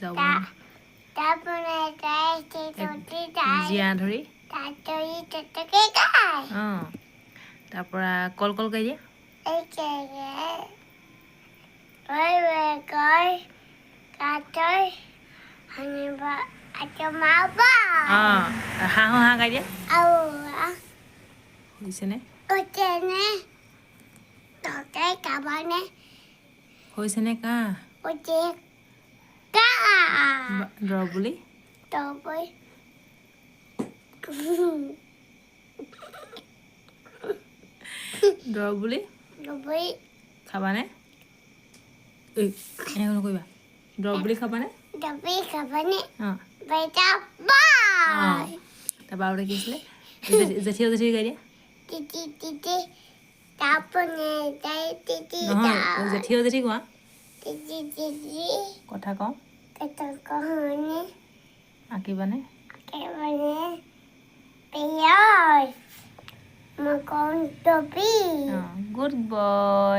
যাওঁ। জীয়া ধৰি। অঁ, তাৰপৰা কল কল গাই দিয়া। অঁ, হাঁহো হাঁহ গাই দিয়া। হৈছেনে? হৈছেনে কাহ? দৰৱ বুলি, দৰৱ বুলি খাবানে? এই, এনেকৈ নকৰিবা। দৰৱ বুলি খাবানে? অঁ অঁ তাৰপৰা আৰু এটা কি আছিলে? জেঠী জেঠী গাই দিয়া। নহয়, জেঠী জেঠী কোৱা। কথা কওঁ, আঁকিবানে? অঁ, গুড বয়।